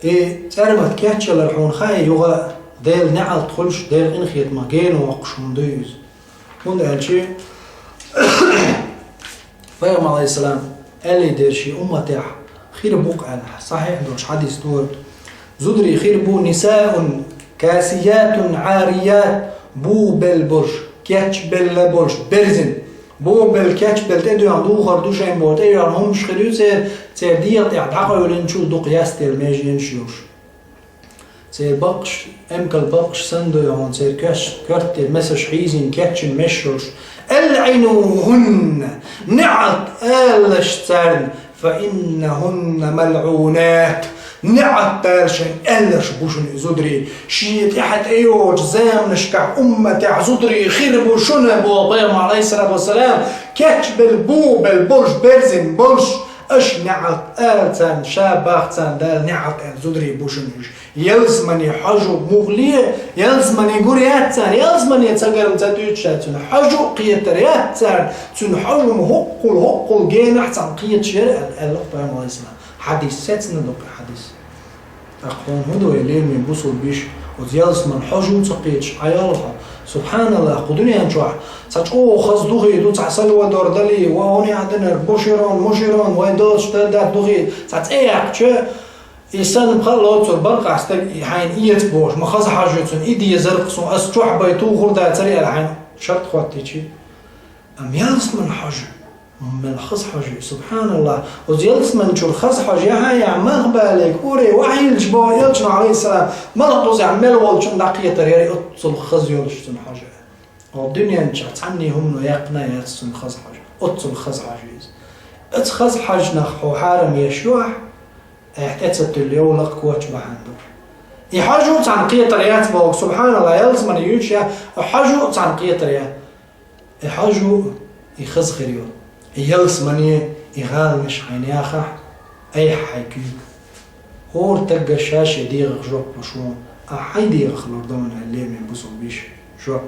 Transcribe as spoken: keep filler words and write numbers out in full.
И цӀармат кечъялар хьуна хаьий, юха Делан неӀалт хуьлуш, Делан къинхетамах гена воккхуш хӀума дуй иза. ХӀунда аьлча Пайхамар, алейхиссалам, аьллий дера шен умматехь хир бу-кх аьлла, сахьихь долуш хьадис ду. Зударий хир бу: «نساء كاسيات عاريات», бу белла болуш, кечбелла болуш, берзина. Бу белла, кечбелла, тӀедоьгӀна духар ду шайн боху, тӀейоьгӀна хӀумаш хир ю церан, церан дегӀа тӀехь дӀакъевлинчул дукха ястелла меженаш йолуш. Церан бакъаш, эмкал бакъаш санна ду хьуна, церан коьш, коьртера месаш хьийзина, кечйина меш йолуш. «ألعنوهن», неӀалт алалаш царна, «فإنهن ملعونات», неӀалт дала шайн аьлларш бу шуна и зударий. Шен тӀаьхьа тӀейогӀучу заманашкахь умматехь зударий хир бу шуна, боху Пайхамар, алейхиссалату вассалам, кечбелла, бу белла болуш, берзина болуш, аша неӀалт ала царна, ша боху царна Дала неӀалт аьлла зударий бу шуна уьш. Ялсамане хьожа муха ле, ялсамане гур яц царна, ялсамане ца гар ца дуьйцуш цуьнан хьожа кхетар яц царна, цуьнан хьожа хӀокхул, хӀокхул генахь цхьаьна кхеташ яра аьлла, аьлла Пайхамар, алейхиссалам. Хьадис сецна ду-кх и хьадис. ТӀаккха хьуна хӀун ду, вай лераме бусулба йиша, оцу ялсамане хьожа ца кхеташ Ӏа йолу хьо? Субханаллах, кху дуьнен чохь цхьа чӀогӀа хаза духе ду, цхьа Сальвадор Дали, ва хӀун яхьдинарг, Буширон, Муширон, вай доцуш дар дац духе, цхьа цӀе яьккхича, и санна пхаъ лоцур бара-кх стаг, и хьайна эца бохуш, ма хаза хьожа ю цунна, и дезар-кх суна, ас чохь бай тухур дацара аьлла хьайна шарт хӀоттийчи. Амма ялсамане хьожа, мел хаза хьожа ю, субханаллах. Оцу ялсамане чуьра хаза хьожа яхьа, яхьа, малхбале, кӀуре вахьийлаш боху элчано, алейхиссалам, малхбузехь мел волчунна дӀакхетар яра оццул хаза йолуш цунна хьожа. Оцу дуьнен чохь цхьанне хӀумано яьккхина яц цунна хаза хьожа. Оццул хаза хьожа ю иза. Оцу хаза хьожанах хьо хьарам еш ю ахь, айхьа тӀе ца туьллу йовлакх коча бахьана ду. И хьожа цхьаьна кхетар яц боху, субханаллах, ялсамане юьйцуш я, хьожа цхьаьна кхетар я. И хьожа, и хаза хир ю. И ялсамане, и гӀаланаш хьайна яхахь, айхьа хьайн куьйга. ХӀора стагга ша шен дегӀах жоп луш ву, ахьа хьайн дегӀах лур ду хьуна, аьлла лераме бусулба йиша, жоп.